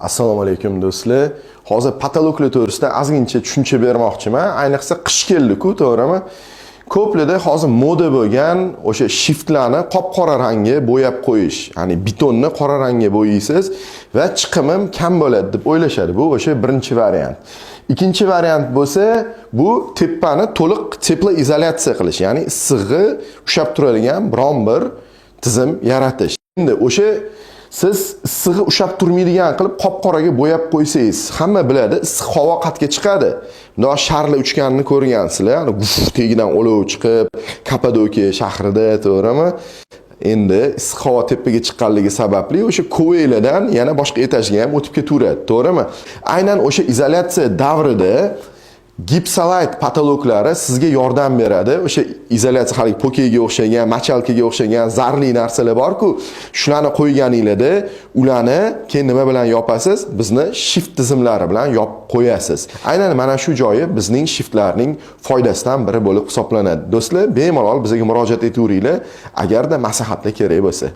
Assalomu alaykum, do'stlar. Hozir потолок lar to'g'risida ozgincha tushuncha bermoqchiman. Ayniqsa qish keldi-ku, to'g'rimi? Ko'plarda hozir moda bo'lgan o'sha shiftlarni qop-qora rangga bo'yab qo'yish, ya'ni betonni qora rangga bo'yaysiz va chiqimim kam bo'ladi deb o'ylashadi. Bu o'sha birinchi variant. Ikkinchi variant bo'lsa, bu tepani to'liq теплоизоляция qilish, ya'ni issig'i ushlab turadigan biron bir tizim yaratish. Endi o'sha siz issig'i ushlab turmaydigan qilib qop-qoraga bo'yab qo'ysangiz, hamma biladi, issiq havo qatga chiqadi. Bundoq sharli uchganini ko'rgansizlar, ani guf tagidan olov chiqib, Kapadokiya shahrida, to'g'rimi? Endi issiq havo tepaga chiqqanligi sababli o'sha koveylardan yana boshqa etajga ham o'tib ketaveradi, to'g'rimi? Aynan o'sha izolyatsiya davrida Gipsalite потолок lari sizga yordam beradi. O'sha izolyatsiya, haligi pokeyga o'xshagan, мочалка ga o'xshagan zarli narsalar bor-ku, shularni qo'yganinglarda ularni keyin nima bilan yopasiz? Bizni shift tizimlari bilan yopib qo'yasiz. Aynan mana shu joyi bizning shiftlarning foydasidan biri bo'lib hisoblanadi. Do'stlar, bemalol bizga murojaat etaveringlar, agarda maslahatlar kerak bo'lsa.